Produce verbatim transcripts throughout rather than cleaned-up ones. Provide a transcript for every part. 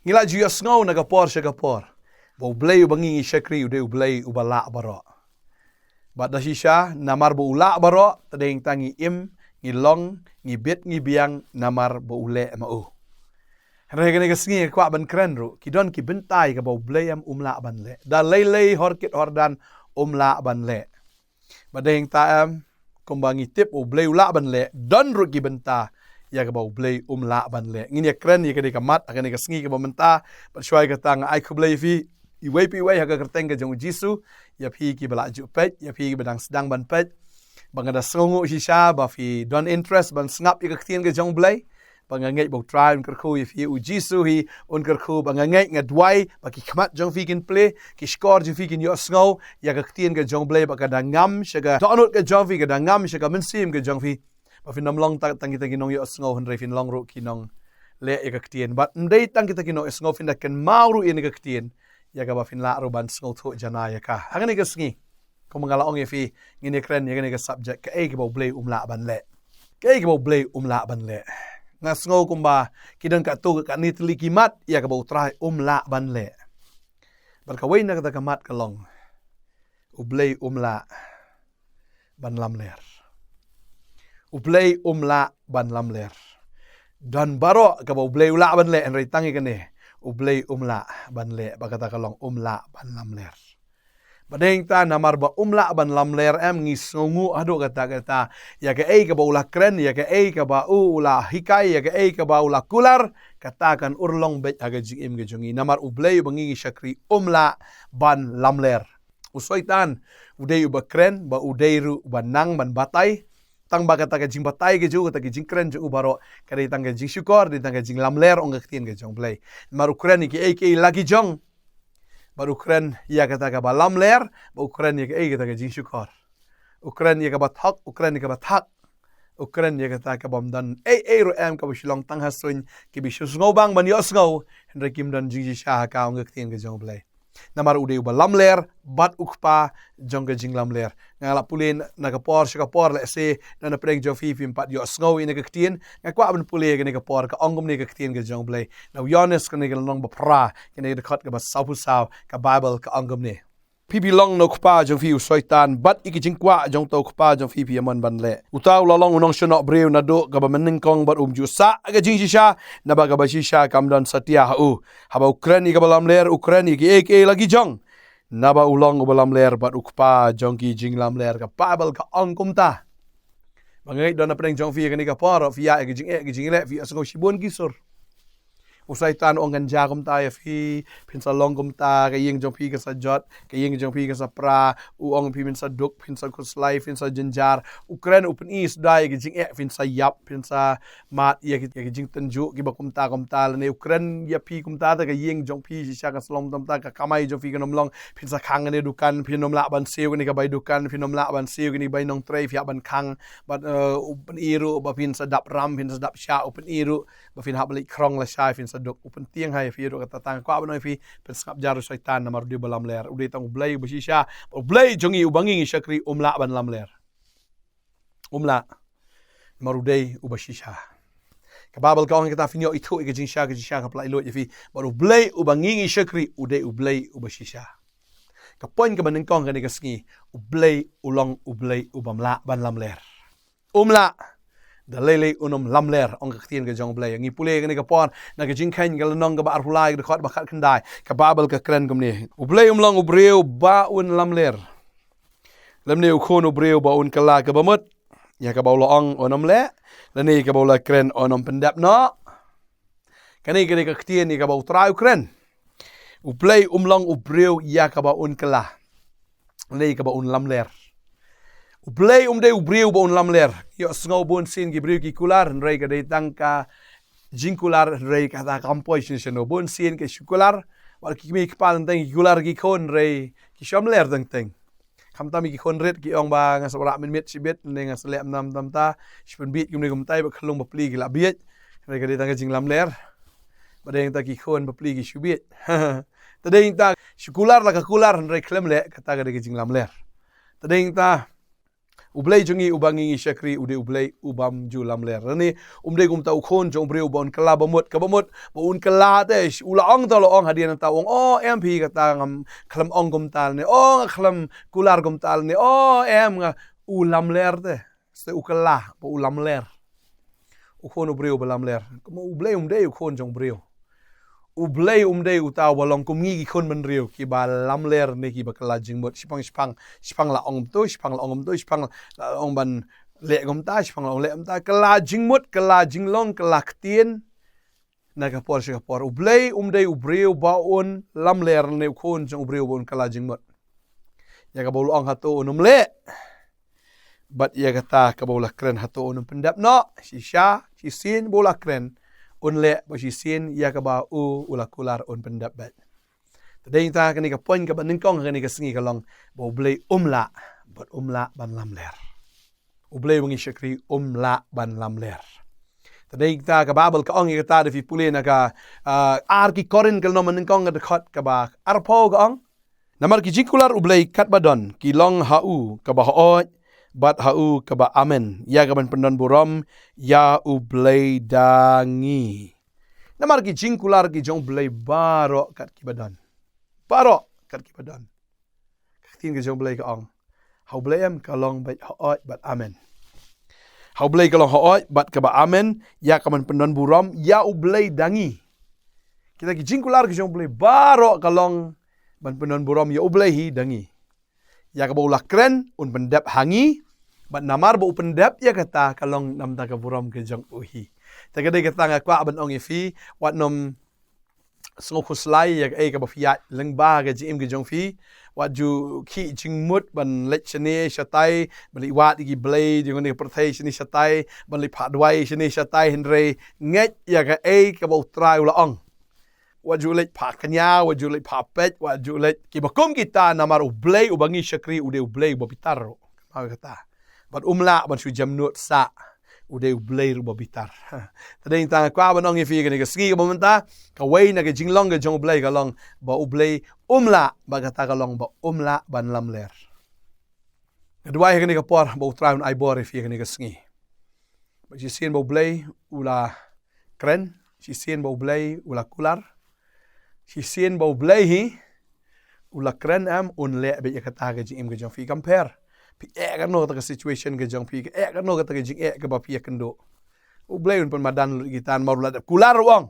Ngi la ju ïohsngew na ka por sha ka por ba U Blei uba ngi ngi shakri u dei U Blei uba lah baroh. Bad da shisha, namar ba u lah baroh, te dei tang ngi im, ngi long, ngi bit, ngi biang, namar ba u leh ma u. Hynrei kane ka sngi nga kwah ban kren ruh, ki don ki bynta ïa kaba U Blei em um lah ban leh. Da lei lei hor kit hor dan um lah ban leh. Bad dei tang em, kumba ngi tip U Blei u lah ban leh, don ruh ki bynta ïa kaba U Blei um lah ban leh. Ngin ïa kren ïa kane ka mat, ha kane ka sngi kaba mynta, bad shuwa ïa kata nga ai khublei ïa phi, iwei pa iwei ha ka kyrteng ka jong U Jisu, ïa phi kiba la ju peit, ïa phi kiba dang sdang ban peit. Ba nga da sngewnguh shisha ba phi don interest ban sngap ïa ka ktien ka jong U Blei. Ba nga ngeit ba U Trai un kyrkhu ïa phi, U Jisu hi un kyrkhu, ba nga ngeit, nga duwai ba ki khmat jong phi kin plie, ki shkor jong phi kin ïohsngew ïa ka ktien ka jong U Blei, ba ka da ngam sha ka dohnud ka jong phi, ka da ngam sha ka mynsiem ka jong phi. Ba phin ym long tang, tang kita ki nongïohsngew, hynrei phin long ruh ki nongleh ïa ka ktien. Bad ym dei tang kita ki nongïohsngew, phin da kynmaw ruh ïa kane ka ktien, ïa kaba phin lah ruh ban sngewthuh janai ïa ka. Ha kane ka sngi, kumba nga la ong ïa phi, ngin ïa kren ïa kane ka subject, kaei kaba U Blei um lah ban leh. Kaei kaba U Blei um lah ban leh. Nga sngew kumba ki don katto katne tylli ki mat ïa kaba U Trai um lah ban leh. Bad kawei na kata ka mat ka long, U Blei um lah ban lamler. U Blei um lah ban lamler. Don baroh kaba U Blei u lah ban leh, hynrei tang ïa kane U Blei um lah ban leh, ba kata ka long um lah ban lamler. Ba dei tang namar ba um lah ban lamler em, ngi sngewnguh haduh katta katta ïa kaei kaba u la kren, ïa kaei kaba u la hikai, ïa kaei kaba u la kular, kata kan urlong beit ha ka jingim ka jong ngi. Namar U Blei uba ngi ngi shakri um lah ban lamler. U Soitan u dei uba kren, bad u dei ruh uba nang ban batai. Tang ba kata ka jingbatai ka jong u, kata ka jingkren jong u baroh, ka dei tang ka jingshukor, dei tang ka jinglamler, ong ka ktien ka jong U Blei. Namar u kren ïa kiei kiei la ki jong. Bad u kren ïa kata kaba lamler, bad u kren ïa kiei kata ka jingshukor. U kren ïa kaba thok, u kren ïa kaba thak. U kren ïa kata kaba ym don ei ei ruh em, kaba shu long tang ha suiñ, kiba shu sngew bang ban ïohsngew, hynrei kim don jingshisha ha ka, ong ka ktien ka jong U Blei. Namar u dei uba lamler, bad u kpa jong ka jinglamler. Nga la pule na ka por sha ka por, lehse na na pdeng jong phi phim pat ïohsngew ïa kane ka ktien. Nga kwah ban pule ïa kane ka por, ka ong kumne ka ktien ka jong U Blei. Na u Ïoannis kane ka lynnong ba phra, kane ka dkhot kaba sawphew saw, ka Baibl ka ong kumne. Phi phi long na u kpa jong phi u Soitan, bad ïa ki jingkwah jong uta u kpa jong phi phi ïa mon ban leh. Uta u la long u nongshonok briew naduh kaba mynnyngkong, bad um ju sah ka jingshisha, naba kaba shisha kam don satia ha u. Haba u kren ïa kaba lamler, u kren ïa kiei kiei la ki jong. Naba u long uba lamler bad u kpa jong ki jinglamler, ka Baibl ka ong kumta. Ba nga ngeit don na pdeng jong phi kane ka por, phi ïa ka jingeh ka jingleh, phi ïa sngew shibun ki sur. U Soitan u ong kan jia kumta ïa phi, phin sa long kumta, ka ïing jong phi kan sa jot, ka ïing jong phi kan sa pra, u ong phi phin sa duk, phin sa khuslai, phin sa jynjar. U kren u pyni sdang ïa ka jingeh, phin sa ïap, phin sa mad ïa ki, ïa ki jingtynjuh kiba kumta kumta, lane u kren ïa phi kumta, te ka ïing jong phi shisha kan sa long kumta, ka kamai jong phi kan ym long, phin sa khang kane dukan, phin ym lah ban siew kane ka bai dukan, phin ym lah ban siew kane ka bai nongtrei, phi hap ban khang. Bad, eh, u pyni ruh ba phin sa dap ram, phin sa dap shah, u pyni ruh ba phin hap leit khrong lashai, phin sa duk, u pyntieng ha ïa phi ruh kata. Tang kwah ban ong ïa phi, phin sngap jar u Soitan, namar u dei uba lamler. U dei tang U Blei uba shisha, U Blei jong ngi uba ngi ngi shakri um lah ban lamler. Um lah. Namar u dei uba shisha. Ka Baibl ka ong kata, phin ïoh ithuh ïa ka jingshisha, ka jingshisha kan pynlait luid ïa phi. Bad U Blei uba ngi ngi shakri u dei U Blei uba shisha. Ka point kaba nyngkong kane ka sngi, U Blei u long U Blei ubym lah ban lamler. Um lah. Da lei lei un ym lamler, ong ka ktien ka jong U Blei. Ngi pule kane ka por na ka Jingkheiñ ka lynnong kaba arphew lai, ka dkhot ba khatkhyndai. Ka Baibl ka kren kumne. U Blei um long u briew ba un lamler. Lymne u khun u briew ba un kylla kaba mut ïa kaba u la ong un ym leh, lane ïa kaba u la kren un ym pyndep noh. Kane ka dei ka ktien ïa kaba U Trai u kren. U Blei um long u briew ïa kaba un kylla, lane ïa kaba un lamler. U Blei um dei u briew ba un lamler. Ïohsngew bun sien ki briew ki kular, hynrei ka dei tang ka jingkular, hynrei kata kam poi shisha. Bun sien ki shu kular, wat ki kmie ki kpa teng teng ki kular ki khun, hynrei ki shu ym ler teng teng. Khamtam ïa ki khun rit ki ong ba nga sa rah mynmiet shibit, ne nga sa leh mynta mynta mynta, shu pynbieit kumne kumtai, ba khyllung bapli ki la bieit. Hynrei ka dei tang ka jinglamler. Ba dei tang ki khun bapli ki shu bieit. Te dei tang shu kular la ka kular, hynrei khlem leh, kata ka dei ka jinglamler. Te dei tang U Blei jong ngi uba ngi ngi shakri u dei U Blei u bym ju lamler. Lane um dei kumta u khun jong u briew ba un kylla ba mut, kaba mut ba un kylla te, u la ong ta, la ong hadien ta, ong, "O em, phi kata ngam khlem ong kumta lane, o nga khlem kular kumta lane, o em nga." U lamler te. Te u kylla ba u lamler. U khun u briew ba lamler. Kumno U Blei um dei u khun jong u briew. U Blei um dei uta uba long kum ngi ki khun bynriew kiba lamler ne kiba kylla jingmut. Shipang, shipang, shipang la ong kumto, shipang la ong kumto, shipang la ong ban leh kumta, shipang la ong leh kumta. Kylla jingmut, kylla jinglong, kylla ktien. Na ka por sha ka por. U Blei um dei u briew ba un lamler ne u khun jong u briew ba un kylla jingmut. Ïa kaba u la ong hato un ym leh. Bad ïa kata kaba u la kren hato un ym pyndep noh. Shisha, shisien ba u la kren un leh, bad shisien ïa kaba u, u la kular un pyndep beit. Te dei ta kane ka point kaba nyngkong kane ka sngi ka long ba U Blei um lah, bad um lah ban lamler. U Blei ba ngi shakri um lah ban lamler. Te dei ta ka Baibl ka ong ïa kata, da phi pule na ka, ah, ar ki Korinth ka lynnong ba nyngkong ka dkhot kaba arphew ka ong. Namar ki jingkular U Blei katba don ki long ha u kaba hooid bad ha u kaba amen, ïa kaban pyndon burom ïa U Blei da ngi. Namar ki jingkular ki jong U Blei baroh kat kiba don. Baroh kat kiba don. Ka ktien ka jong U Blei ka ong, ha U Blei em ka long beit hooid bad amen. Ha U Blei ka long hooid bad kaba amen, ïa kaban pyndon burom ïa U Blei da ngi. Kita ki jingkular ki jong U Blei baroh ka long ban pyndon burom ïa U Blei hi da ngi. Ïa kaba u la kren un pyndep ha ngi, bad namar ba u pyndep ïa kata ka long namar ka burom ka jong u hi. Te ka dei kata nga kwah ban ong ïa phi, wat nym sngewkhuslai ïa kaei kaba phi ïaid lyngba ka jingim ka jong phi. Wat ju khih jingmut ban leit shane shatai, ban leit wad ïa ki blei jong kane ka pyrthei shane shatai, ban leit phah duwai shane shatai, hynrei ngeit ïa kaei kaba U Trai u la ong. Wat ju leit phah kñia, wat ju leit phah peit, wat ju leit kiba kum kita, namar U Blei uba ngi shakri u dei U Blei uba bitar ruh. Kynmaw kata. Bad um lah ban shu jemnud sah, u dei U Blei ruh uba bitar. Te dei ta nga kwah ban ong ïa phi kane ka sngi kaba mynta, kawei na ka jinglong ka jong U Blei ka long ba U Blei um lah, bad kata ka long ba um lah ban lamler. Nga duwai ha kane ka por ba U Trai un ai bor ïa phi ha kane ka sngi. Ba shisien ba U Blei u la kren, shisien ba U Blei u la kular, shisien ba U Blei hi u la kren em, un leh beit ïa kata ka jingim ka jong phi. Kam pher phi eh kano kata ka situation ka jong phi, eh kano kata ka jingeh kaba phi ïakynduh. U Blei un pynmadan lut ïa kita, namar u la dep kular, u ong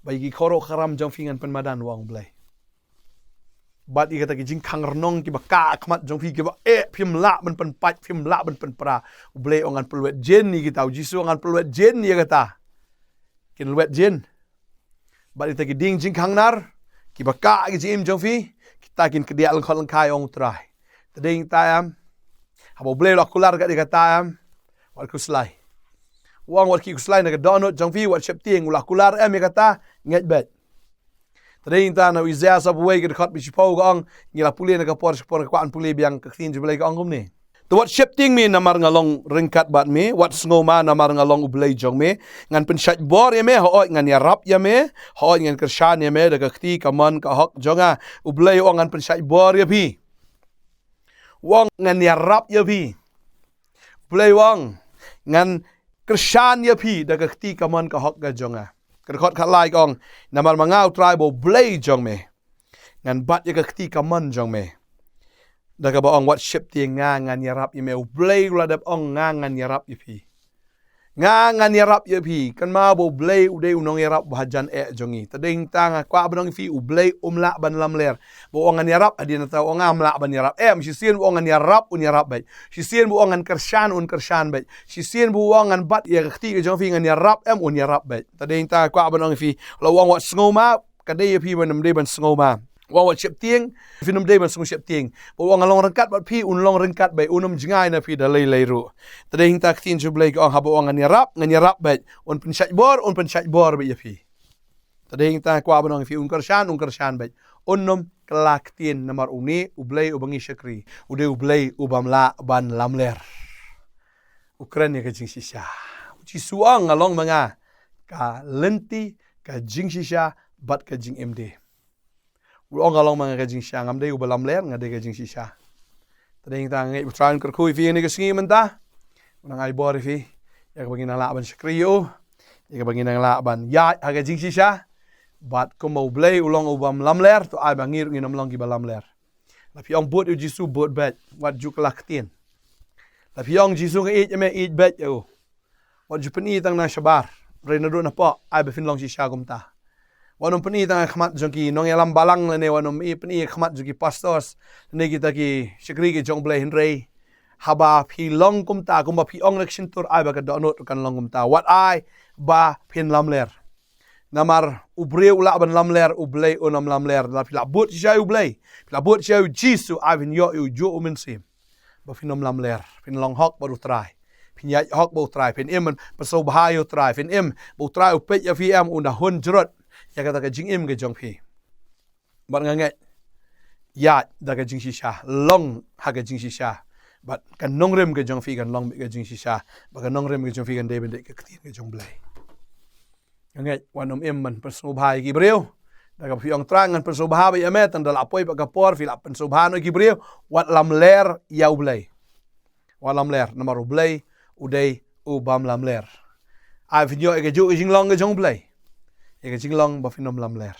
ba ïa ki khuid khuram jong phi ngan pynmadan, u ong U Blei. Bad ïa kata ki jingkhang rnong kiba kah ha khmat jong phi kiba eh phim lah ban pynpait, phim lah ban pynpra, U Blei u ong ngan pynlwet jin ïa kita, U Jisu u ong ngan pynlwet jin ïa kata. Kin lwet jin. Bad ïa kita ki dieng jingkhang nar kiba kah ha ka jingim jong phi, kita kin kdiah lyngkhot lyngkhai, ong U Trai. Te dei ta em, haba U Blei u la kular kat ïa kata em, wat khuslai. U ong wat khih khuslai na ka dohnud jong phi, wat sheptieng, u la kular em ïa kata, ngeit beit. Te dei ta na u Isaïah sawphew wei ka dkhot ba shiphew ka ong, ngi la pule na ka por, shipor ka kwah ban pule biang, ka ktien jong U Blei ka ong kumne. Te wat sheptieng me namar nga long ryngkat bad me, wat sngewma namar nga long U Blei jong me, ngan pynshait bor ïa me, hooid ngan ïarap ïa me, hooid ngan kyrshan ïa me da ka kti kamon ka hok jong nga. U Blei u ong ngan pynshait bor ïa phi. U ong ngan ïarap ïa phi. U Blei u ong ngan kyrshan ïa phi da ka kti kamon ka hok ka jong nga. Ka dkhot khatlai ka ong, namar ma nga U Trai ba U Blei jong me, ngan bat ïa ka kti kamon jong me. Da kaba ong wat sheptieng, nga ngan ïarap ïa me. U Blei u la dep ong nga ngan ïarap ïa phi. Nga ngan ïarap ïa phi. Kynmaw ba U Blei u dei u nongïarap ba hajan eh jong ngi. Te dei ta nga kwah ban ong ïa phi, U Blei um lah ban lamler. Ba u ong ngan ïarap, hadien ta u ong ngam lah ban ïarap. Em, shisien ba u ong ngan ïarap, un ïarap beit. Shisien ba u ong ngan kyrshan, un kyrshan beit. Shisien ba u ong ngan bat ïa ka kti ka jong phi, ngan ïarap, em, un ïarap beit. Te dei ta nga kwah ban ong ïa phi, la u ong wat sngewma, ka dei ïa phi ban ym dei ban sngewma. U ong wat sheptieng, phin ym dei ban sngew sheptieng. Ba u ong ngan long ryngkat bad phi, un long ryngkat beit, un ym jngai na phi da lei lei ruh. Te dei ta ka ktien jong U Blei ka ong haba u ong ngan ïarap, ngan ïarap beit. Un pynshait bor, un pynshait bor beit ïa phi. Te dei ta nga kwah ban ong ïa phi, un kyrshan, un kyrshan beit. Un ym kylla ktien namar une U Blei uba ngi shakri u dei U Blei u bym lah ban lamler. U kren ïa ka jingshisha. U Jisu u ong nga long ma nga ka lynti, ka jingshisha bad ka jingim de. U ong nga long ma nga ka jingshisha, ngam dei uba lamler, nga dei ka jingshisha. Te dei tang nga ngeit ba U Trai un kyrkhu ïa phi ïa kane ka sngi mynta. Un nang ai bor ïa phi ïa kaba ngin nang lah ban shakri ïa u, ïa kaba ngin nang lah ban ïaid ha ka jingshisha. Bad kumba U Blei u long u bym lamler, to ai ba ngi ruh ngin ym long kiba lamler. La phi ong bud ïa U Jisu, bud beit, wat ju kylla ktien. La phi ong Jisu nga ïeit ïa me, ïeit beit ïa u. Wat ju pyni tang na shabar, hynrei naduh napoh ai ba phin long shisha kumta. Wat nym pyni tang ha khmat jong ki nongïalam balang lane wat nym pyni ha khmat jong ki pastors lane kita ki shakri ki jong U Blei, hynrei haba phi long kumta, kumba phi ong na ka shyntur, ai ba ka dohnud kan long kumta. Wat ai ba phin lamler. Namar u briew u lah ban lamler, U Blei un ym lamler. La phi lah bud shisha ïa U Blei, phi lah bud shisha ïa U Jisu, ai phin ïoh ïa u juh U Mynsiem. Ba phin ym lamler, phin long hok bad U Trai. Phin ïaid hok bad U Trai, phin im ban pynsngewbha ïa U Trai, phin im ba U Trai u peit ïa phi, em, un da hun jrut ïa kata ka jingim ka jong phi. Bad nga ngeit, ïaid da ka jingshisha, long ha ka jingshisha. Bad ka nongrim ka jong phi kan long beit ka jingshisha. Bad ka nongrim ka jong phi kan dei ban dei ka ktien ka jong U Blei. Nga ngeit wat nym im ban pynsngewbha ïa ki briew da kaba phi ong Trai ngan pynsngewbha beit ïa me, tang da la poi bad ka por phi la pynsngewbha noh ïa ki briew. Wat lamler ïa U Blei. Wat lamler, namar U Blei u dei u bym lamler. Ai phin ïoh ïa ka juh ka jinglong ka jong U Blei, ïa ka jinglong ba phin ym lamler.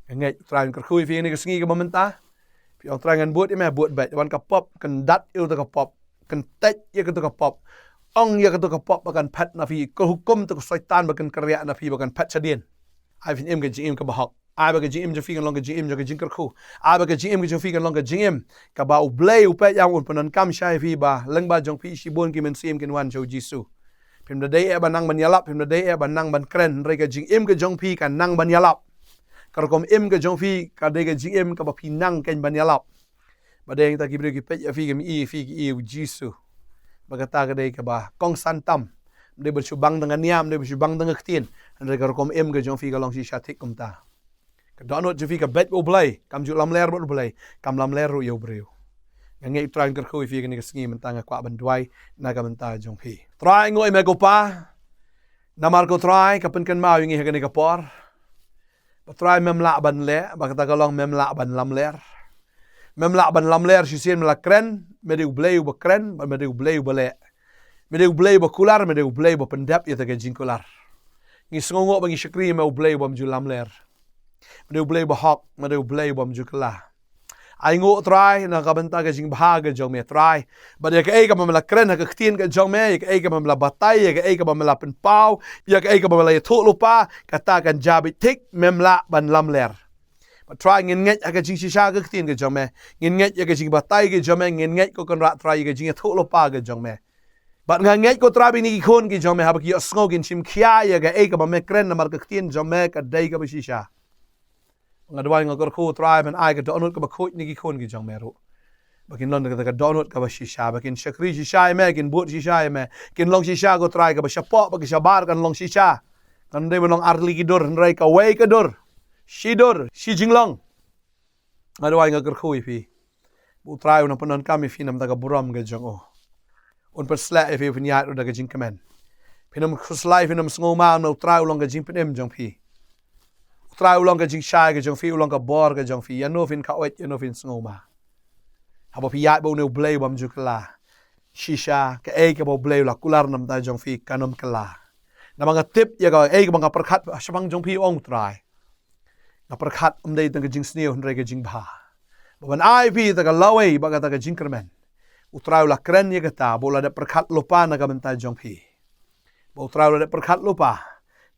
Nga ngeit U Trai un kyrkhu ïa phi ïa kane ka sngi kaba mynta. Phi ong Trai ngan bud ïa me, bud beit. Wan ka pop, kyndat ïa uta ka pop, kyntait ïa kata ka pop. Ong ïa kata ka pop ba kan phet na phi, ka hukum ta ka Soitan ba kan kyrriah na phi ba kan phet shadien. Ai phin im ka jingim kaba hok. Ai ba ka jingim jong phi kan long ka jingim jong ka jingkyrkhu. Ai ba ka jingim ka jong phi kan long ka jingim kaba U Blei u peit ïa, un pyndonkam shai ïa phi ba lyngba jong phi shibun ki mynsiem kin wan sha U Jisu. Phim da dei eh ban nang ban ïalap, phim da dei eh ban nang ban kren, hynrei ka jingim ka jong phi kan nang ban ïalap. Ka rukom im ka jong phi ka dei ka jingim kaba phi nang kein ban ïalap. Ba dei nangta ki briew ki peit ïa phi, ki ïohi ïa phi, ki ïohi ïa U Jisu. Ba kata ka dei kaba kongsan tam. Ym dei ban shu bang tang ka niam, ym dei ban shu bang tang ka ktien, hynrei ka rukom im ka jong phi ka long shisha thik kumta. Ka dohnud jong phi ka beit bad U Blei, kam ju lamler bad U Blei, kam lamler ruh ïa u briew. Nga ngeit U Trai un kyrkhu ïa phi ïa kane ka sngi, mynta nga kwah ban duwai na ka bynta jong phi. Trai, nga ïohi ïa me ko Pa, namar ko Trai ka pynkynmaw ïa ngi ha kane ka por ba Trai mem lah ban leh, ba kata ka long mem lah ban lamler. Mem lah ban lamler shisien, me la kren, me dei U Blei uba kren bad me dei U Blei uba leh. Me dei U Blei uba kular, me dei U Blei uba pyndep ïa kata ka jingkular. Ngi sngewnguh ba ngi shakri ïa me, U Blei u bym ju lamler. Me dei U Blei uba hok, me dei U Blei u bym ju kylla. Ai nguh Trai na ka bynta ka jingbha ka jong me Trai. Bad ïa kaei kaba me la kren ha ka ktien ka jong me, ïa kaei kaba me la batai, ïa kaei kaba me la pynpaw, ïa kaei kaba me la ïathuh lypa, kata kan jia beit thik, mem lah ban lamler. Bad Trai, ngin ngeit ha ka jingshisha ka ktien ka jong me, ngin ngeit ïa ka jingbatai ka jong me, ngin ngeit ko Kynrad Trai ïa ka jingïathuh lypa ka jong me. Bad nga ngeit ko Trai ba kine ki khun ki jong me haba ki ïohsngew kin shim khia ïa kaei kaba me kren, namar ka ktien jong me ka dei kaba shisha. Nga duwai nga kyrkhu Trai ban ai ka dohnud kaba khuid na ki khun ki jong me ruh, ba kin long da kata ka dohnud kaba shisha, ba kin shakri shisha ïa me, kin bud shisha ïa me, kin long shisha ko Trai kaba shapoh bad ka shabar kan long shisha. Kan ym dei ban long ar tylli ki dur, hynrei kawei ka dur, shi dur, shi jinglong. Nga duwai nga kyrkhu ïa phi ba U Trai un pyndonkam ïa phi na ka bynta ka burom ka jong u. Un pynsleh ïa phi, un pynïaid ruh da ka jingkmen. Phin ym khuslai, phin ym sngewma, namar U Trai u long ka jingpynim jong phi. U Trai u long ka jingshai ka jong phi, u long ka bor ka jong phi. Ïano phin khawoit, ïano phin sngewma. Haba phi ïaid bad une U Blei u bym ju kylla, shisha kaei kaba U Blei u la kular na ka bynta jong phi kan ym kylla. Namar nga tip ïa kaei kaba nga pyrkhat shaphang jong phi, ong U Trai. Nga pyrkhat ym dei tang ka jingsniew, hynrei ka jingbha, ba ban ai phi kata ka lawei bad kata ka jingkyrmen. U Trai u la kren ïa kata ba u la dep pyrkhat lypa na ka bynta jong phi. Ba U Trai u la dep pyrkhat lypa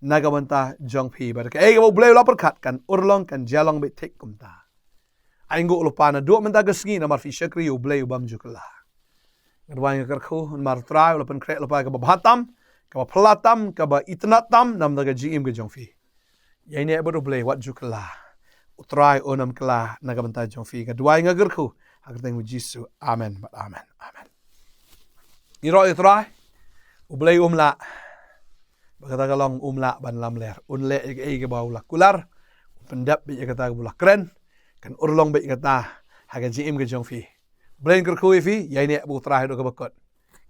na ka bynta jong phi. Bad kaei kaba U Blei u la pyrkhat kan urlong, kan jia long beit thik kumta. Ai nguh lypa naduh mynta ka sngi namar phi shakri ïa U Blei u bym ju kylla. Nga duwai nga kyrkhu namar U Trai u la pynkhreh lypa kaba bha tam, kaba phylla tam, kaba itynnad tam na ka bynta ka jingim ka jong phi. Ïaineh bad U Blei, wat ju kylla. U Trai un ym kylla na ka bynta jong phi. Nga duwai nga kyrkhu ha ka kyrteng U Jisu. Amen bad amen. Amen. Ngi ïaroh ïa U Trai. U Blei um lah, ba kata ka long um lah ban lamler. Un leh ïa kaei kaba u la kular. Un pyndep beit ïa kata kaba u la kren. Kan urlong beit ïa kata ha ka jingim ka jong phi. U Blei un kyrkhu ïa phi. Ïaineh bad U Trai haduh kaba kut.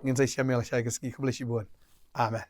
Ngin sa ïashem ïa la shai ka sngi. Khublei shibun. Amen.